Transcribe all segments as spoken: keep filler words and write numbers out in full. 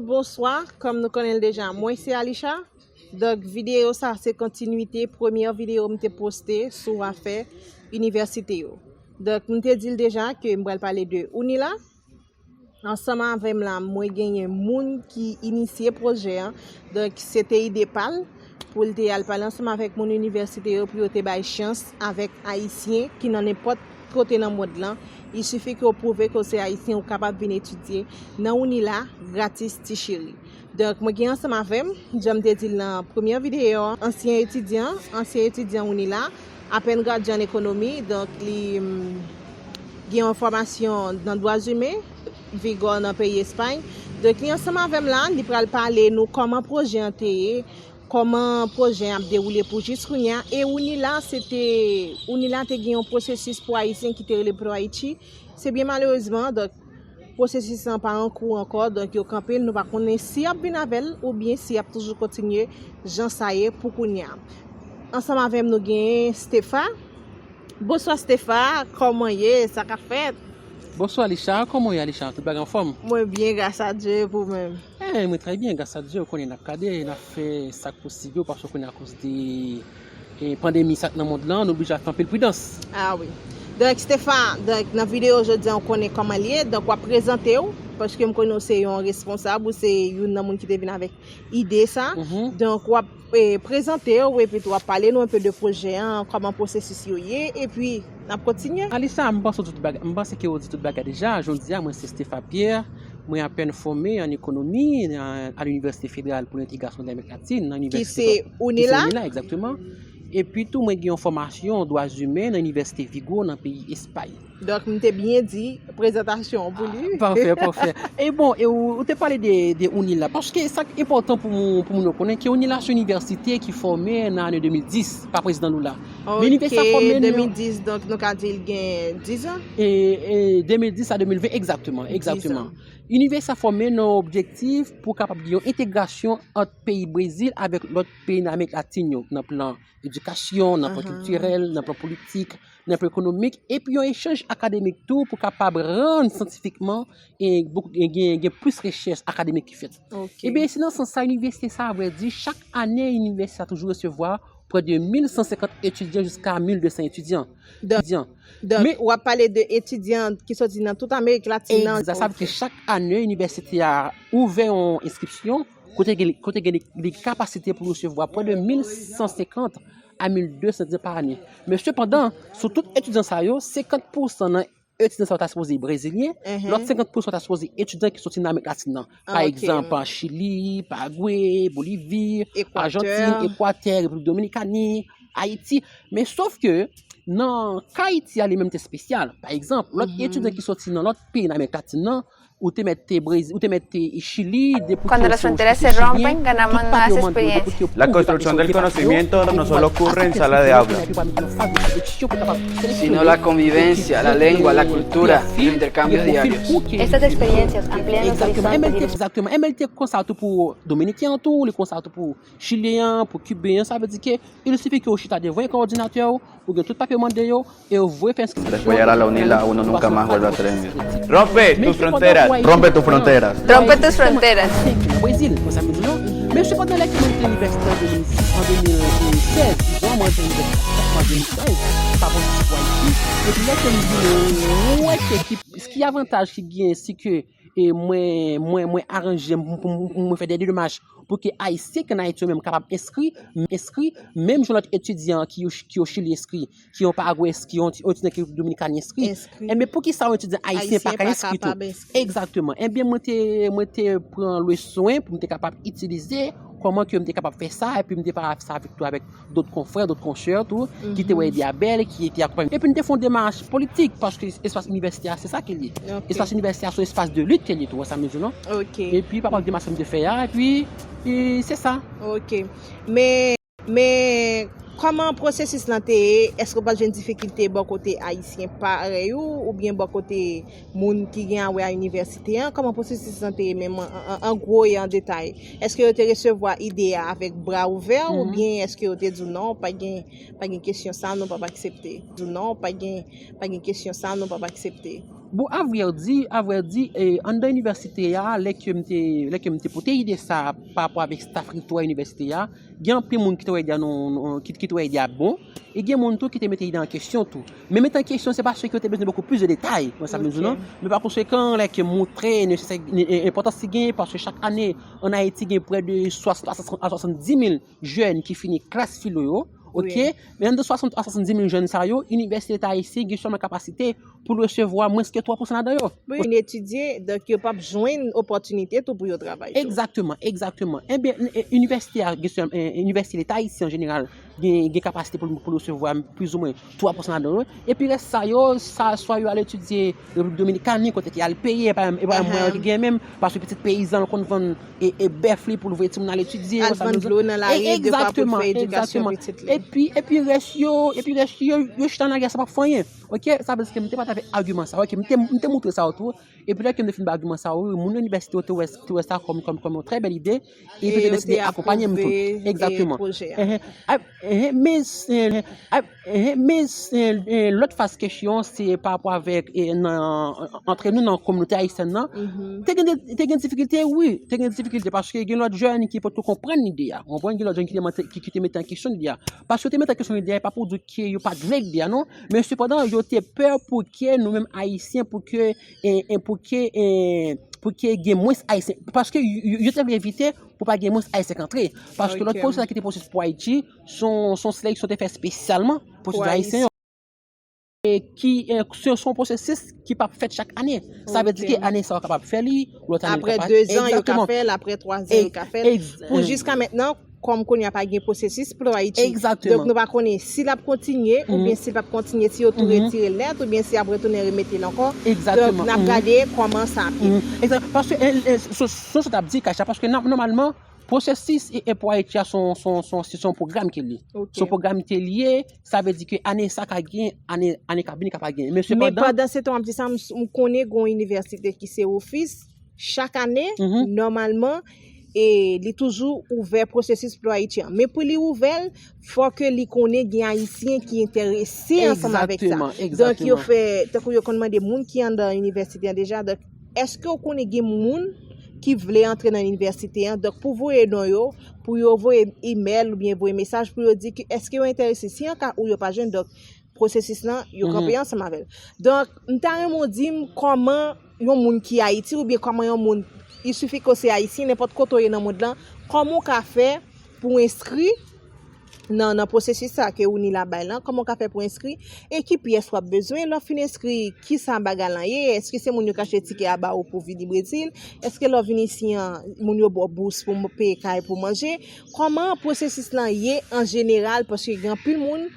Bonswa, kòm nou konnen l deja, mwen se Alisha. Donk, videyo sa se kontinwite premyè videyo m te poste sou afè inivèsite yo. Donk, m te di l deja ke m pral pale de UNILA. Ansanm avè m la, mwen genyen moun ki inisye pwojè an. Donk, se te ide pa l pou l te al pale ansanm avèk moun inivèsite yo pou yo te bay chans avèk Ayisyen ki nan nenpòt kote nan mond lan. Il sifi ke w pwouve ke w se Ayisyen, ou kapab vin etidye nan UNILA gratis, ti cheri. Donk, mwen gen ansanm avè m, jan m te di l nan premyè videyo an, ansyen etidyan, ansyen etidyan UNILA, apèn gradye an ekonomi, donk li mm, gen yon fòmasyon nan dwa imen, Vigor nan peyi Espay. Donk, li ansanm avè m la, li pral pale nou kòman pwojè an te ye, kòman pwojè an ap dewoule pou jis kounye a. E UNILA, se te, UNILA te gen yon pwosesis pou Ayisyen ki te rele Pro Haiti. Se byen malerezman, donk, pwosesis lan pa an kou ankò, donk yo kanpe l, nou pa konnen si y ap vin avè l oubyen si y ap toujou kontinye jan sa ye pou kounye a. Ansanm avè m, nou gen Stefa. Bonswa Stefa, kòman ye? Sa k ap fèt? Bonswa Alisha, kòman w ye Alisha? Tout bagay anfòm? Mwen byen, gras a Dye, e pou menm? Eh, mwen trè byen, gras a Dye, ou konnen n ap gade, n ap fè sa k posib yo, paske w konnen akoz de e pandemi sa k nan mond lan, nou oblije ap fè anpil pridans. Ah wi. Donk, Stefa, donk, nan videyo jodi a, ou konnen kòman l ye. Donk, w ap prezante w, paske m konnen w se yon responsab, ou se youn nan moun ki te vin avèk ide sa. Mhm. Donk, w ap eh, prezante w, epi tou w ap pale nou enpe de pwojè an, kòman pwosesis yo ye, epi n ap kontinye. Alisha, m panse w di tout bagay, m panse ke w di tout bagay deja. Jodi a, mwen se Stefa Pierre. Mwen apèn fòme an ekonomi nan, a l'Université Fédérale pour l'Intégration de l'Amérique Latine, nan Ki se inivèsite UNILA? UNILA, egzakteman. Epi tou, mwen gen yon fòmasyon dwa imen nan Inivèsite Vigo nan peyi Espay. Donk, m te byen di prezantasyon an pou li. Pafè, pafè. E bon, e ou, ou te pale de, de UNILA, paske sa k enpòtan pou, pou moun yo konnen ke UNILA se yon inivèsite ki fòme nan ane de mil dis pa prezidan nou la. Men inivèsite sa fòme Ok, nan de mil dis, donk nou ka di l gen dis an? E, e de mil dis a de mil ven, egzakteman, Dis egzakteman. an. Inivèsite sa fòme nan objektif pou kapab gen yon entegrasyon ant peyi Brezil avèk lòt peyi nan Amerik Latin yo, nan plan edikasyon, nan plan Ahan. kiltirèl, nan plan politik, nan plan ekonomik, epi yon echanj akademik tou pou kapab rann syantifikman e, gen, gen, gen plis rechèch akademik ki fèt. Ok. Ebyen, se nan sans sa, inivèsite sa, avrèdi, chak ane, inivèsite sa toujou resevwa prè de mil san senkant etidyan jiska mil de san etidyan. Donk, Etidyan. donk, Men w ap pale de etidyan ki soti nan tout Amerik Latin nan. Egzak, sa vle di ke chak ane, inivèsite a ouvè yon enskripsyon kote gen, kote gen li, li kapasite pou resevwa prè de mil san senkant a mil de san etidyan pa ane. Men sepandan, sou tout etidyan sa yo, senkant pousan nan etidyan sa yo ta sipoze brezilyen, Enhen. lòt senkant pousan ta sipoze etidyan ki soti nan Amerik Latin nan. Pa Ah, ok. egzanp, Chili, Paragwe, Bolivi, Ekwatè. Ajantin, Ekwatè, Repiblik Dominikani, Ayiti. Men sòf ke nan ka Ayiti a li menm te espesyal. Pa egzanp, lòt Mhm. etidyan ki soti nan lòt peyi nan Amerik Latin nan, ou te mèt te Brezil, ou te mèt te Chili, depi Cuando las fronteras se rompen, ganamos nuevas experiencias. La construcción del conocimiento no solo ocurre en sala de aula. Sino la convivencia, la lengua, la cultura, los intercambios diarios. Estas experiencias amplían los horizontes y los Egzakteman. E men li te konsa tou pou Dominiken an tou, li konsa tou pou Chilyen an, pou Kiben an, sa vle di ke il sifi ke ou chita devan ekran òdinatè w, ou gen tout papye w mande yo, e yo voye fè enskripsyon. Después de la UNILA, uno nunca más vuelve a tener miedo. Rompe tus fronteras. Rompe tus fronteras. Rompe tus fronteras. Brezil, konsa m di non. Men sepandan lè ke mwen te inivèsite an de mil sèz, dizon, mwen te inivèsite an de mil sèz, pa bon pou Ayiti. Epi lè ke m vin wè ke ki, ki avantaj ki gen si ke e mwen, mwen, mwen aranje m pou, pou, pou mwen fè de demach pou ke Ayisyen ki ann Ayiti yo menm kapab enskri, enskri, menm jan lòt etidyan ki yo, ki yo Chili enskri, ki yo Paragwe enskri, ki yo, yo etidyan ki Dominikani enskri. Enskri. Enben, poukisa yon etidyan ayisyen pa ka enskri tou? Egzakteman. Enben, mwen te, mwen te pran le swen pou m te kapab itilize kòman ke m te kapab fè sa, epi m te pale sa avèk tou avèk dòt konfrè, dòt konsè tou, ki te wè ide a bèl, ki te akonpanye. Epi n te fè yon demach politik, paske espas inivèsite a, se sa ke l ye. Ok. Espas inivèsite a, se yon espas de lit ke l ye tou, wè sa m di w non? Ok. Epi, pa rapò ak demach ke m te fè a, epi, e, se sa. Ok. Men, men, Kòman pwosesis lan te ye? Èske w pa t jwenn difikilte bò kote Ayisyen parèy ou, oubyen bò kote moun ki gen a wè a inivèsite an? Kòman pwosesis lan te ye menm an, an, an gwo e an detay? Èske yo te resevwa ide a avèk bra ouvè, oubyen èske yo te di w non, pa gen, pa gen kesyon sa, nou p ap aksepte? Di w non, pa gen, pa gen kesyon sa, nou p ap aksepte? Bon, avrèdi, avrèdi, eh, anndan inivèsite a, lè ke m te, lè ke m te pote ide sa pa rapò avèk staff rito a inivèsite a, gen anpil moun ki te wè ide a non, non, ki, ki te wè ide a bon, e gen moun tou ki te mete ide a an kesyon tou. Men mete an kesyon, se paske yo te bezwen bokou plis de detay, wè sa m di non. Men pa konsekan, lè ke montre nesesè, ne, ne, enpòtans li genyen, paske chak ane, ann Ayiti, gen prè de swasant a swasant, a swasanndis mil jèn ki fini klas filo yo, ok? Men anndan swasant a swasanndis mil jèn sa yo, Inivèsite Leta Ayisyen gen sèlman kapasite pou l resevwa mwens ke twa pousan ladan yo. Pou yo vin etidye, donk yo p ap jwenn opòtinite tou pou yo travay tou. Egzakteman, egzakteman. Ebyen, n-, e, inivèsite a, gen sèl-, e, Inivèsite Leta Ayisyen an jeneral, gen, gen kapasite pou l, pou l resevwa plizoumwen twa pousan ladan yo. Epi rès sa yo, sa, swa yo al etidye Repiblik Dominikani, kote ki al peye, e pa, e pa mwen ki gen menm, paske pitit peyizan konn vann e, e bèf li pou l voye timoun al etidye. Al vann dlo nan lari, defwa pou l fè edikasyon pitit li. Epi, epi rès yo, epi rès yo, yo chita nan lari a, sa p ap fè anyen. Ok, sa vle di ke m te pati avèk agiman sa yo, ok, m te, m te moutre sa yo tou. Epi lè ke m te fin bay agiman sa yo, moun inivèsite yo te wè, te wè sa kòm, kòm, kòm yon trè bèl ide, epi yo te deside akonpanye m tou. Egzakteman. Pwojè a. Enhen. A, enhen, men, enhen, a, enhen, men, e, e, lòt faz kesyon, se pa rapò avèk, e, nan, antre nou nan kominote ayisyèn nan. Te gen de, te gen difikilte, wi. Te gen difikilte, paske gen lòt jèn ki potko konprann lide a. Ou konprann, gen lòt jèn ki te mete, ki, ki te mete an kesyon lide a. Paske yo te mete an kesyon lide a, e pa pou di ke yo pa t vle lide a, non. Men sepandan, yo te pè pou ke nou menm Ayisyen, pou ke, e, e, pou ke, e, pou ke gen mwens Ayisyen. Paske yo, yo, yo te vle evite pou pa gen mwens Ayisyen k antre. Paske lòt pwosesis la ki te pwosesis pou Ayiti, se yon, se yon seleksyon te fè espesyalman pou etidyan ayisyen yo. E ki, e, se, se yon pwosesis ki p ap fèt chak ane. Sa vle di ke ane sa yo kapab fè li, lòt ane li kapab. Apre dezan, yo ka fè l, apre twazan, yo ka fè l. Pou jiska mentnan, kòm kounye a pa gen pwosesis pou Ayiti. Donk, nou pa konnen si l ap kontinye, oubyen si l p ap kontinye, si yo tou retire l nèt, oubyen si y ap retounen remete l ankò. Donk, n ap gade kòman sa ap ye. Egzak-, paske, e, e, se, se, se sa w t ap di, Kacha, paske nò-, nòmalman, pwosesis e, e pou Ayiti a se yon, se yon, se yon, se yon pwogram ke li ye. Se yon pwogram ke li ye, sa vle di ke ane sa ka gen, ane, ane k ap vini ka pa gen. Men sepandan, pandan se tan w ap di sa, m, m konnen gen yon inivèsite ki se Ofis, chak ane, nòmalman, e li toujou ouvè pwosesis pou Ayiti an. Men pou li ouvè l, fò ke li konnen gen Ayisyen ki enterese ansanm avèk sa. Donk, yo fè, tankou yo konn mande moun ki anndan inivèsite an deja. Donk, èske w konnen gen moun ki vle antre nan inivèsite an? Donk, pou voye non yo, pou yo voye imèl oubyen voye mesaj pou yo di ke èske yo enterese. Si yon ka ou yo pa jwenn, donk, pwosesis lan, yo kanpe ansanm avè l. Donk, m ta renmen w di m kòman yon moun ki Ayiti oubyen kòman yon moun, il suffit ke w se Ayisyen, nenpòt kote w ye nan mond lan, kòman w ka fè pou w enskri nan, nan pwosesis sa ke UNILA bay lan, kòman w ka fè pou w enskri, e ki pyès w ap bezwen, lè w fin enskri, kisa bagay lan ye, èske se moun yo k achte tikè a ba ou pou w vini Brezil, èske lè w vin isi an, moun yo ba w bous pou w peye kay pou w manje, kòman pwosesis lan ye an jeneral, paske gen anpil moun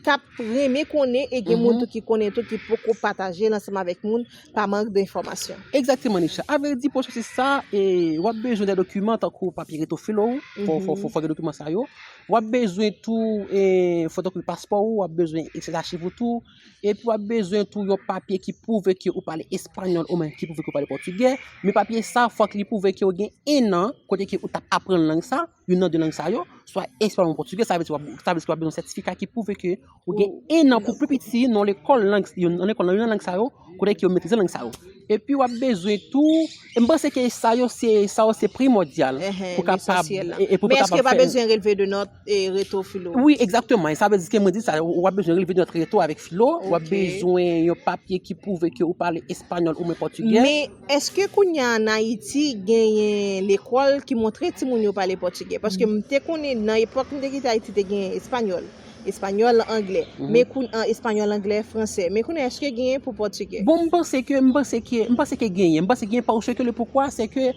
k ap renmen konnen e gen moun tou ki konnen tou ki poko pataje l ansanm avèk moun pa mank de enfòmasyon. Egzakteman, Nicha. Avrèdi, pwosesis sa, e, w ap bezwen de dokiman tankou papye reto filo ou, fò, fò, fò, fò gen dokiman sa yo. W ap bezwen tou, e, fotokopi paspò ou, w ap bezwen ekstrè dachiv ou tou. Epi w ap bezwen tou yon papye ki pwouve ke ou pale espanyòl oubyen ki pwouve ke ou pale pòtigè. Men papye sa, fòk li pwouve ke ou gen en an kote ke ou t ap aprann lang sa, youn nan de lang sa yo, swa espanyòl oubyen pòtigè, sa vle di w ap, sa vle di w ap bezwen sètifika ki pwouve ke ou gen en an pou pi piti nan lekòl lang, nan lekòl nan youn nan lang sa yo, kote ke yo metrize lang sa yo. Epi w ap bezwen tou, e m panse ke sa yo se, sa yo se primòdyal pou kapab, e, e pou kapab fè. Men èske pa bezwen relve de nòt e reto filo? Wi, egzakteman. E sa vle di ke mwen di sa, w ap bezwen relve de nòt reto avèk filo, w ap bezwen yon papye ki pwouve ke ou pale espanyòl oubyen pòtigè. Men èske kounye a ann Ayiti genyen lekòl ki montre timoun yo pale pòtigè? Paske m te konnen nan epòk m te kite Ayiti te gen espanyòl. Espanyòl, anglè. Men koun-, an, espanyòl, anglè, fransè. Men kounye a, èske genyen pou pòtigè? Bon, m panse ke, m panse ke, m panse ke genyen. M panse genyen paske le poukwa, se ke,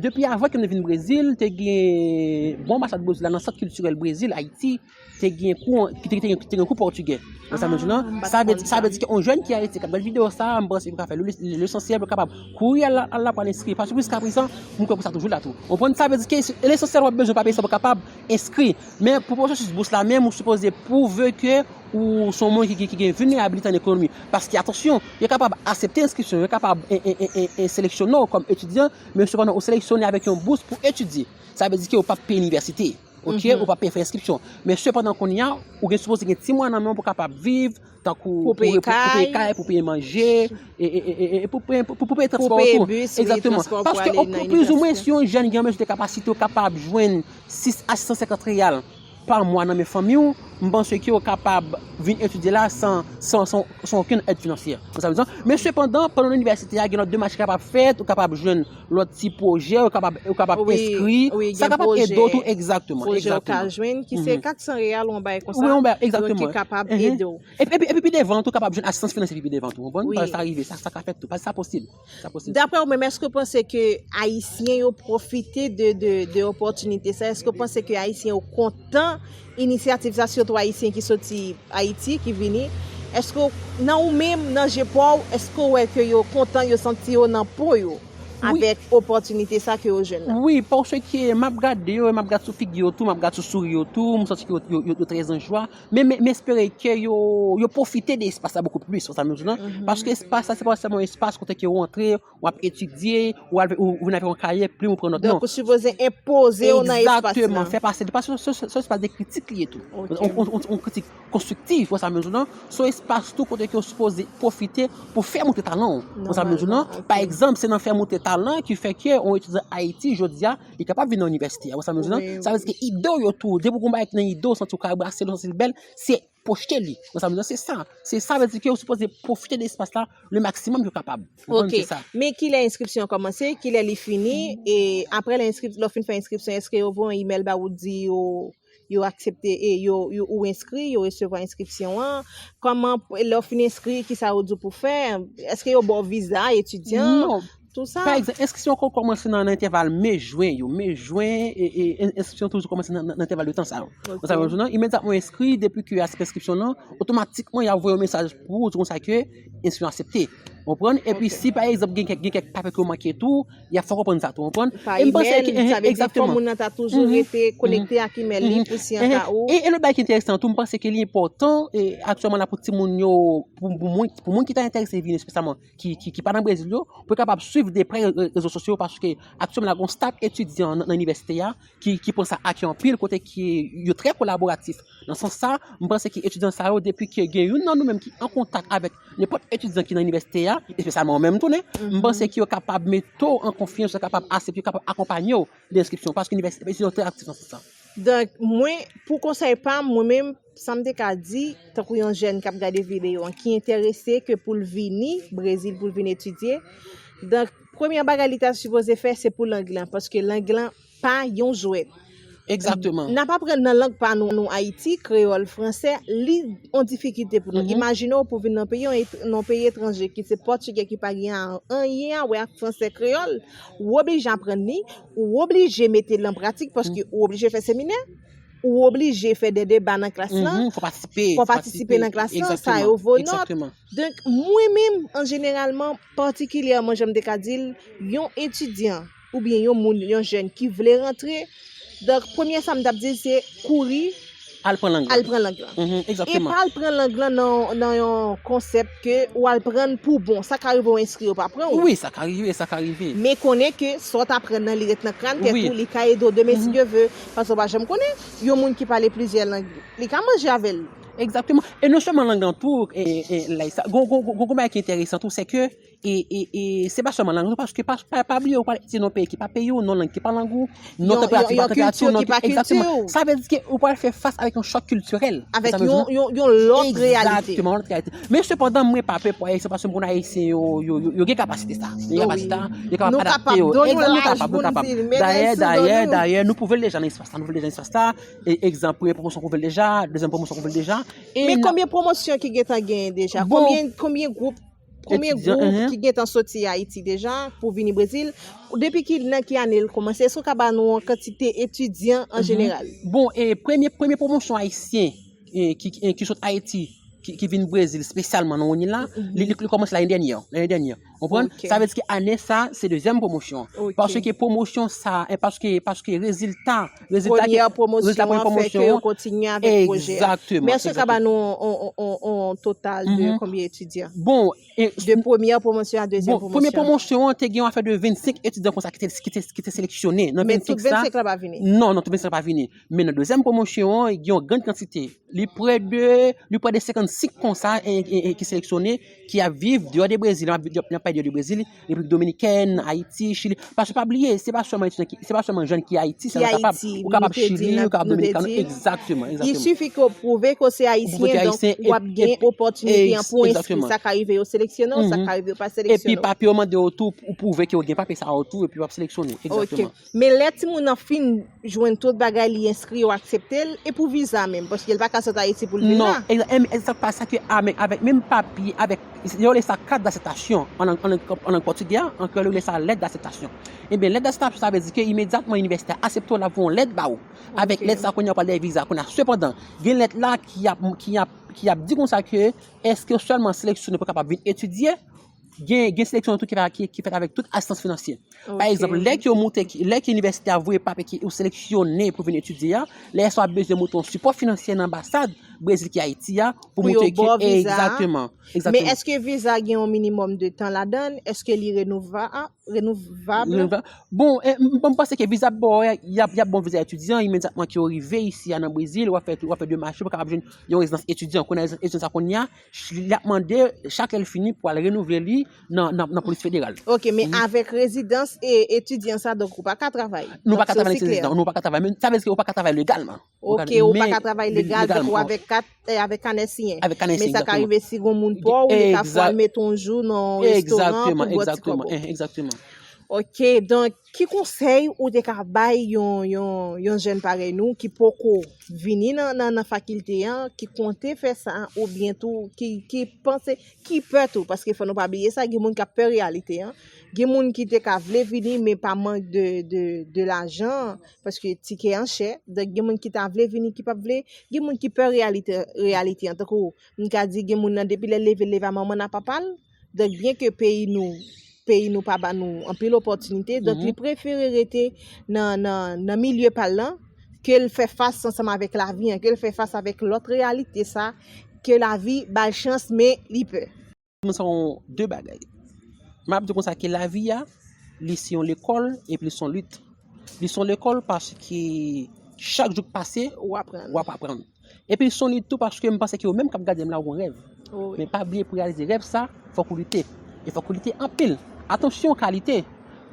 depi avan ke m te vin Brezil, te gen bon anbasad Brezil la nan sant kiltirèl Brezil, Ayiti, te gen kou, ki te, te, te gen kou pòtigè. Nan sa menm jounen, sa vle di, sa vle di ke yon jèn ki Ayiti k ap gade videyo sa, m panse yo ka fè le, le, lesansyèl pou kapab kouri al, al la pou al enskri. Paske jiska prezan, m kwè pou sa toujou la tou. Ou konprann? Sa vle di ke lesansyèl w ap bezwen papye sa pou kapab enskri. Men pou pwosesis bous la menm, ou sipoze pwouve ke ou se yon moun ki, ki, ki gen vilnerabilite an ekonomi. Paske, atansyon, yo kapab aksepte enskripsyon, yo kapab en, en, en, en, en seleksyone w kòm etidyan, men sepandan, ou seleksyone avèk yon bous pou etidye. Sa vle di ke ou p ap peye inivèsite. Ok, ou p ap peye fè enskripsyon. Men sepandan, kounye a, ou gen sipoze gen ti mwayen nan men w pou kapab viv, tankou pou peye kay, pou peye manje, e, e, e, e, e pou peye, pou, pou peye transpò tou. Egzakteman. Paske, plizoumwen, si yon jèn gen yon mezi de kapasite, ou kapab jwenn sis a sis san senkant reyal pa mwa nan men fanmi w, m panse ke w kapab vin etidye la san, san, san, san okenn èd finansyè. Ou sa vle di? Men sepandan, pandan w nan inivèsite a, gen lòt demach ki kapab fèt, ou kapab jwenn lòt ti pwojè, ou kapab, ou kapab enskri. Sa kapab ede w tou, egzakteman, egzakteman. Pwojè ou ka jwenn, ki se kat san reyal ou yon bagay konsa, ki kapab ede w. Epi, epi, epi pi devan, tou kapab jwenn asistans finansyè epi pi devan, tou, ou konprann? Paske sa rive, sa, sa ka fèt tou, paske sa posib. Sa posib. Daprè ou menm, èske w panse ke Ayisyen yo pwofite de, de, de opòtinite sa? Èske w panse ke Ayisyen yo kontan inisyativ sa, sitou Ayisyen ki soti Ayiti, ki vini? Èske w, nan ou menm, nan je pa w, èske w wè ke yo kontan, yo santi yo nan po yo avèk opòtinite sa ke yo jwenn nan? Wi, paske m ap gade yo, m ap gade sou figi yo tou, m ap gade sou souri yo tou, m santi ke yo, yo, yo, yo trè an jwa. Men, men, m espere ke yo, yo pwofite de espas la bokou plis, ou sa menm jounen. Paske espas la, se pa sèlman yon espas kote ke ou antre, w ap etidye, ou al, ou, ou vin avèk yon kaye, plim, ou pran nòt, non. Donk, ou sipoze enpoze w nan espas la. Egzakteman, fè pase, paske se, se, se espas de kritik li ye tou. Ok. On, on, on, on kritik konstriktif, ou sa menm jounen. Se yon espas tou kote ke ou sipoze pwofite pou fè moute talan w, ou sa menm jounen. Nòmalman, ok. Pa egzanp, se nan fè moute talan ki fè ke yon etidyan Ayiti, jodi a, li kapab vin nan inivèsite a, ou sa menm jounen. Wi, wi. Sa vle di ke ide w yo tou, depi w gen yon bagay ki nan ide w, santi w ka brase l, santi l bèl, se pwojte li. Ou sa vle di, se sa. Se sa vle di ke ou sipoze pwofite de espas la le maksimòm ke w kapab. Ou konprann? Se sa. Men kilè enskripsyon an kòmanse, kilè li fini, e apre lè enskrip-, lè w fin fè enskripsyon, èske yo voye yon imèl ba ou di yo, yo aksepte, e yo, yo, ou enskri, yo resevwa enskripsyon an? Kòman, lè w fin enskri, kisa yo di w pou fè? Èske yo ba w viza etidyan? Non. Tou sa. Pa egzanp, enskripsyon an kòmanse nan, nan entèval me, jen yo. Me, jen, e, e, en-, enskripsyon toujou kòmanse nan, nan, nan entèval de tan sa yo. Ok. Ou sa menm jounen, imedyatman w enskri, depi ke asèp enskripsyon nan, otomatikman, y ap voye yon mesaj pou ou, di konsa ke enskripsyon aksepte. Ou konprann? Epi si, pa egzanp, gen kèk, gen kèk papye ke w manke tou, y ap fè w konprann sa tou, ou konprann? Pa imèl, sa vle di fò moun nan ta toujou rete konekte ak imèl li pou si an ka ou. E, e lòt bagay ki enteresan tou, m panse ke li enpòtan, e, aktyèlman la pou timoun yo, pou, pou moun, pou moun ki ta enterese vin espesyalman ki, ki, ki pa nan Brezil yo, pou yo kapab swiv de prè re-, rezo sosyo yo, paske aktyèlman la, gen yon staf etidyan nan, nan inivèsite a ki, ki pran sa ak yo anpil, kote ki yo trè kolaboratif. Nan sans sa, m panse ke etidyan sa yo, depi ke gen youn nan nou menm ki an kontak avèk nenpòt etidyan ki nan inivèsite a, espesyalman ou menm tou, m panse ke yo kapab mete w an konfyans, yo kapab aksepte, yo kapab akonpanye w de enskripsyon, paske inivèsite, etidyan yo trè aktif nan sans sa. Donk, mwen, pou konsèy pa m, mwen menm, sa m te ka di, tankou yon jèn k ap gade videyo an, ki enterese ke pou l vini Brezil, pou l vin etidye, donk, premye bagay li ta sipoze fè, se pou lang lan, paske lang lan pa yon jwèt. Egzakteman. N ap aprann nan lang pa nou, nou Ayiti, kreyòl, fransè, li yon difikilte pou nou. Imajine w pou vin nan peyi, yon et-, nan yon peyi etranje ki se pòtigè ki pa gen a-, anyen a wè ak fransè, kreyòl, ou oblije aprann li, ou oblije mete l an pratik paske ou oblije fè seminè, ou oblije fè de deba nan klas lan. Fò patisipe, fò patisipe nan klas lan, sa yo vo nòt. Donk, mwen menm, an jeneralman, patikilyèman, jan m te ka di l, yon etidyan oubyen yon moun, yon jèn ki vle rantre, donk, premye sa m t ap di l, se kouri al pran lang lan. Al pran lang lan. E pa al pran lang lan nan, nan yon konsèp ke w al pran l pou bon. Sa ka rive w enskri, yo pa pran w. Wi, sa ka rive, sa ka rive. Men konnen ke sa w t aprann nan, li ret nan kràn tèt ou, li ka ede w demen si Dye ve. Paske w pa janm konnen, yon moun ki pale plizyè lang, li ka manje avè l. Egzakteman. E non sèlman lang lan tou, e, e, lè sa, gon, gon, gon, gon bagay ki enteresan tou, se ke, e, e, e, se pa sèlman lang lan, paske pa, pa, pa bliye, ou pral etidye nan yon peyi ki pa peyi w, nan yon lang ki pa lang ou, nan yon tanperati ki pa tanperati w, nan yon kilti ki pa kilti w. Egzakteman. Sa vle di ke ou pral fè fas avèk yon chòk kiltirèl. Avèk yon, yon, yon lòt reyalite. Egzakteman, yon lòt reyalite. Men sepandan, mwen pa pè pou Ayisyen, paske m konnen Ayisyen yo, yo, yo, yo gen kapasite sa. Yo gen kapasite sa, yo kapab adapte yo. Egzakteman, nou kapab, nou kapab. Dayè, dayè, dayè, nou pwouve l deja nan espas la, nou pwouve l deja nan espas la. E, egzanp, premye pwomosyon k ou fè l deja, dezyèm pwomosyon k ou fè l deja. Men konbyen pwomosyon ki gentan genyen deja? Konbyen, konbyen gwoup Premye gwoup ki gentan soti Ayiti deja pou vini Brezil, depi ki, nan ki ane l kòmanse? Èske w ka ba nou yon kantite etidyan an jeneral? Bon, e premye, premye pwomosyon ayisyen e, ki, e, ki sot Ayiti, ki, ki vin Brezil espesyalman nan Onil la, li, li, li kòmanse lane dènyè. Lane dènyè. Ou konprann? Sa vle di ke ane sa, se dezyèm pwomosyon. Paske pwomosyon sa, e, paske, paske rezilta, rezilta Premyè pwomosyon an fè ke yo kontinye avèk pwojè a. Egzakteman. Men èske w ka ba nou yon, yon, yon, yon total de konbyen etidyan? Bon, e, De premyè pwomosyon a dezyèm Bon, premye pwomosyon. Pwomosyon an te gen yon afè de vennsenk etidyan konsa ki te, ki te, ki te seleksyone. Nan Men tout vennsenk sa, vennsenk la pa vini? Non, non, tout vennsenk la pa vini. Men nan dezyèm pwomosyon an, gen yon grann kantite. Li prè de, li prè de senkannsenk konsa e, e, e, ki seleksyone, ki ap viv deyò de Brezil. N ap, n ap pale deyò de Brezil, Repiblik Dominikèn, Ayiti, Chili. Paske pa bliye, se pa sèlman etidyan ki, se pa sèlman jèn ki Ayiti, Ki Ayiti, ou kapab nou te di, Chili, ou kapab nou te Dominikano, di. Egzakteman, Il egzakteman. Suffit ke w pwouve ke w se ayisyen, donk w ap gen opòtinite an pou w enskri. Sa ka rive yo seleksyone w, sa ka rive yo pa seleksyone w. Epi papye yo mande yo tou, ou pwouve ke w gen papye sa yo tou, epi w ap seleksyone. Egzakteman. Men lè timoun nan fin jwenn tout bagay, li enskri, yo aksepte l, e pou viza menm, paske l pa ka sot Ayiti pou l vin la. Non, egzak pa sa ke avèk, avèk menm papye, avèk, yo rele sa kat d'akseptasyon an lang, an lang, an lang pòtigè, an kreyòl yo rele sa lèt d'akseptasyon. Ebyen, lèt d'akseptasyon sa vle di ke imedyatman inivèsite a aksepte w, l ap voye yon lèt ba ou. Avèk lèt sa kounye a w pral dèyè viza kounye a. Sepandan, gen lèt la ki ap, ki ap, ki ap di konsa ke èske w sèlman seleksyone pou w kapab vin etidye, gen, gen seleksyon tou ki, ki, ki fèt avèk tout asistans finansyè. Pa egzanp, lè ke w moute, lè ke inivèsite a voye papye ke ou seleksyone pou vin etidye a, lè sa w ap bezwen moute yon sipò finansyè nan anbasad Brezil ki Ayiti a pou montre ke, egzakteman. Men èske viza gen yon minimòm de tan ladan l? Èske li renouvab? Renouvab? Bon, e, m, m panse ke viza ap ba w, y ap, y ap ba w viza etidyan imedyatman ke w rive isi a nan Brezil, w ap fè, w ap fè demach pou w kapab jwenn yon rezidans etidyan. Kounye a rezidans etidyan sa kounye a, ch-, l ap mande chak lè l fini pou al renouvle li nan, nan, nan polis federal. Ok, men avèk rezidans e etidyan sa, donk ou pa ka travay. Nou pa ka travay nan rezidans, nou pa ka travay, men sa vle di ke ou pa ka travay legalman. Ok, ou pa ka travay legal, donk ou avèk kat, eh, avèk kanè siyen. Avèk kanè siyen, egzakteman. Men sa ka rive si gon moun pa w, ou li ka fè w al mete yon jou nan yon restoran pou bwè ti kòb ou. Egzakteman. Ok, donk, ki konsèy ou te ka bay yon, yon, yon jèn parèy nou ki poko vini nan, nan, nan fakilte an, ki konte fè sa, oubyen tou, ki, ki panse, ki pè tou, paske fò nou pa bliye sa, gen moun k ap pè reyalite an, gen moun ki te ka vle vini, men pa mank de, de, de lajan, paske tikè an chè, donk gen moun ki ta vle vini, ki p ap vle, gen moun ki pè reyalite, reyalite an, tankou, m ka di, gen moun nan, depi lè l leve, l leve a manman n a papa l, donk, byen ke peyi nou, peyi nou pa ba nou anpil opòtinite, donk li prefere rete nan, nan, nan milye pa l lan, ke l fè fas ansanm avèk lavi an, ke l fè fas avèk lòt reyalite sa, ke lavi ba l chans, men li pè. Moun sa yon de bagay. M ap di konsa ke lavi a, li se yon lekòl, epi li se yon lit. Li se yon lekòl paske chak jou k pase, w ap aprann. Epi li se yon lit tou paske m panse ke ou menm k ap gade m la, ou gon rèv. Men pa bliye pou reyalize rèv sa, fòk ou lite. E fòk ou lite anpil. Atansyon, ou ka lite.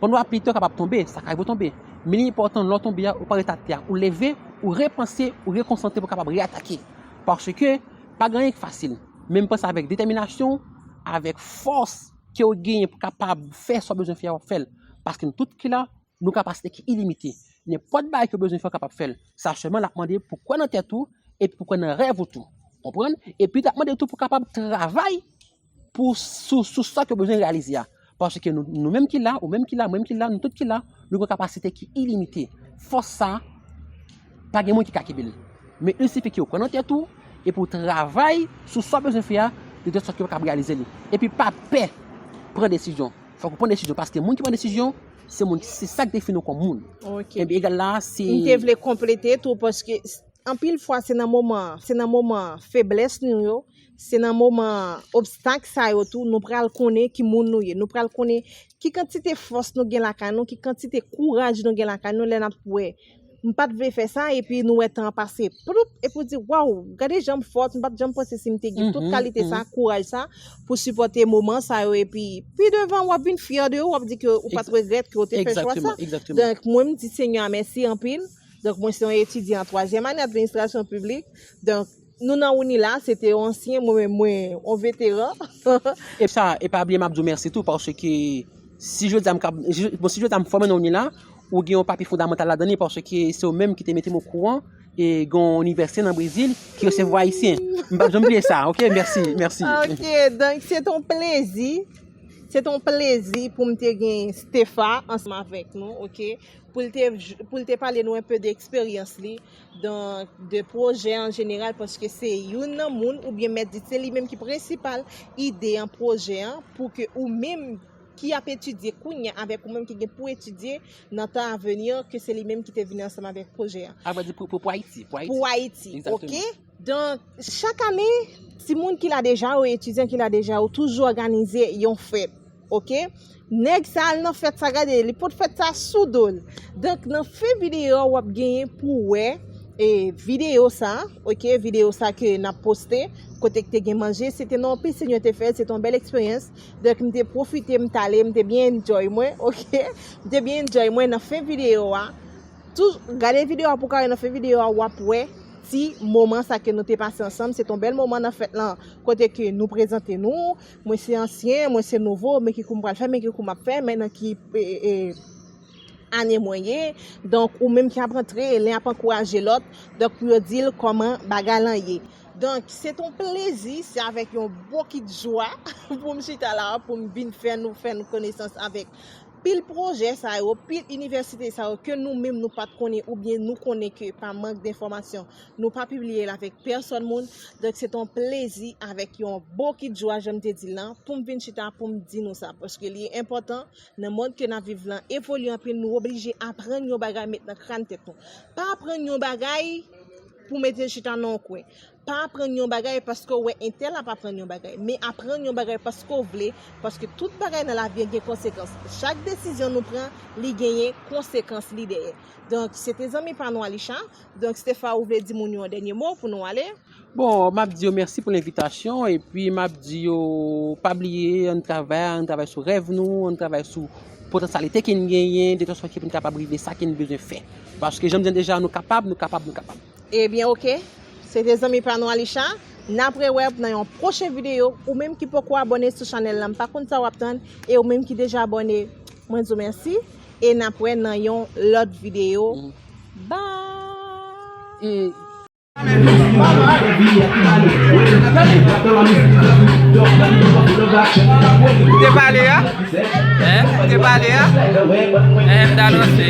Pandan w ap lite, ou kapab tonbe, sa ka rive w tonbe. Men li enpòtan, lè w tonbe a, ou pa ret atè a. Ou leve, ou repanse, ou rekonsantre pou w kapab reatake. Paske pa gen anyen k fasil. Men m panse avèk detèminasyon, avèk fòs ke w genyen pou w kapab fè sa w bezwen fè a, w ap fè l. Paske nou tout ki la, nou kapasite ki ilimite. Nenpòt bagay ke w bezwen fè, w kapab fè l. Sa sèlman l ap mande pou w kwè nan tèt ou, epi pou w kwè nan rèv ou tou. Konprann? Epi l ap mande tou pou w kapab travay pou, sou, sou sa ke w bezwen reyalize a. Paske nou, nou menm ki la, ou menm ki la, mwen menm ki la, nou tout ki la, nou gen yon kapasite ki ilimite. Fòs sa, pa gen moun ki ka kenbe l. Men il sifi ke w kwè nan tèt ou, epi w travay sou sa w bezwen fè a, de tèl sòt ke w kapab reyalize li. Epi pa pè pran desizyon. Fòk ou pran desizyon, paske moun ki pran desizyon, se moun, se sa k defini w kòm moun. Ebyen, egal la, se. M te vle konplete tou, paske anpil fwa, se nan moman, se nan moman feblès nou yo, se nan moman obstak sa yo tou, nou pral konnen ki moun nou ye. Nou pral konnen ki kantite fòs nou gen lakay nou, ki kantite kouraj nou gen lakay nou, lè n ap wè, m pa t vle fè sa, epi nou wè tan an pase, ploup, epi w di, waw, gade jan m fòt, m pa t janm panse si m te gen tout kalite sa, kouraj sa, pou sipòte moman sa yo, epi pi devan, w ap vin fyè de ou, w ap di ke ou pa t regrèt ke w te fè chwa sa. Donk, mwen, m di Senyè a mèsi anpil. Donk, mwen se yon etidyan twazyèm ane administrasyon piblik. Donk, nou nan Onil la, se te yon ansyen, mwen menm, mwen, yon veteran. E sa, e pa bliye, m ap di w mèsi tou, paske si jodi a m kab, bon, si jodi a m fòme nan Onil la, ou gen yon papye fondamantal ladan li, paske se ou menm ki te mete m okouran E gen yon inivèsite nan Brezil ki resevwa Ayisyen. M p ap janm bliye sa, ok? Mèsi, mèsi. Ok, donk se t on plezi. Se t on plezi pou m te gen Stefa ansanm avèk nou, ok? Pou l te, pou l te pale nou enpe de eksperyans li, donk, de pwojè an jeneral, paske se youn nan moun, oubyen mèt di, se li menm ki prensipal ide an pwojè an, pou ke ou menm ki ap etidye kounye a avèk ou menm ki gen pou etidye nan tan aveni an, ke se li menm ki te vini ansanm avèk pwojè an. A vrè di, pou, pou, pou Ayiti, pou Ayiti. Pou Ayiti, ok? Donk, chak ane, timoun ki la deja yo, etidyan ki la deja yo, toujou òganize yon fèt, ok? Nèg sa al nan fèt sa, gade, li pot fèt sa sou do l. Donk, nan fen videyo a, w ap genyen pou wè e videyo sa, ok, videyo sa ke n ap poste, kote k te gen manje, se te nan yon pisin yo te fè, se te yon bèl eksperyans. Donk, m te pwofite, m t ale, m te byen enjoy mwen, ok? M te byen enjoy mwen nan fen videyo a. Tou, gade videyo a pou w ka wè nan fen videyo a, w ap wè ti moman sa ke nou te pase ansanm. Se te yon bèl moman nan fèt lan, kote ke nou prezante nou. Mwen se ansyen, mwen se nouvo, men ki kou m pral fè, men ki kou m ap fè, men nan ki, e, e, ane mwen ye. Donk, ou menm ki ap rantre, len ap ankouraje lòt. Donk, pou yo di l kòman bagay lan ye. Donk, se t on plezi, se avèk yon bokit jwa pou m chita la, pou m vin fè nou, fè nou konesans avèk pil pwojè sa yo, pil inivèsite sa yo ke nou menm nou pa t konnen oubyen nou konnen ke pa mank denfòmasyon, nou pa pibliye l avèk pèsòn moun. Donk, se t on plezi avèk yon bokit jwa, jan m te di l lan, pou m vin chita, pou m di nou sa, paske li enpòtan nan mond ke n ap viv lan, evolye anpil, nou oblije aprann yon bagay, met nan kràn tèt nou. Pa aprann yon bagay pou mete l chita nan yon kwen. Pa aprann yon bagay paske w wè entèl ap aprann yon bagay, men aprann yon bagay paske w vle, paske tout bagay nan lavi a gen konsekans. Chak desizyon nou pran, li genyen konsekans li dèyè. Donk, se te zanmi pa nou Alisha. Donk, Stefa, ou vle di moun yo yon dènye mo pou nou ale? Bon, m ap di yo mèsi pou lenvitasyon, epi m ap di yo pa bliye, ann travay, ann travay sou rèv nou, ann travay sou potansyalite ke n genyen, de tèl sòt ke pou n kapab rive sa ke n bezwen fè. Paske, jan m di deja, nou kapab, nou kapab, nou kapab. Ebyen, ok. Se te zanmi pa nou Alisha. N ap rewè nan yon pwochen videyo. Ou menm ki poko abòne sou chanèl lan, m pa konn sa w ap tann. E ou menm ki deja abòne, mwen di w mèsi. E n ap wè nan yon lòt videyo. Bye! Ou te pale a? Hein? Ou te pale a? Hein, m ta danse.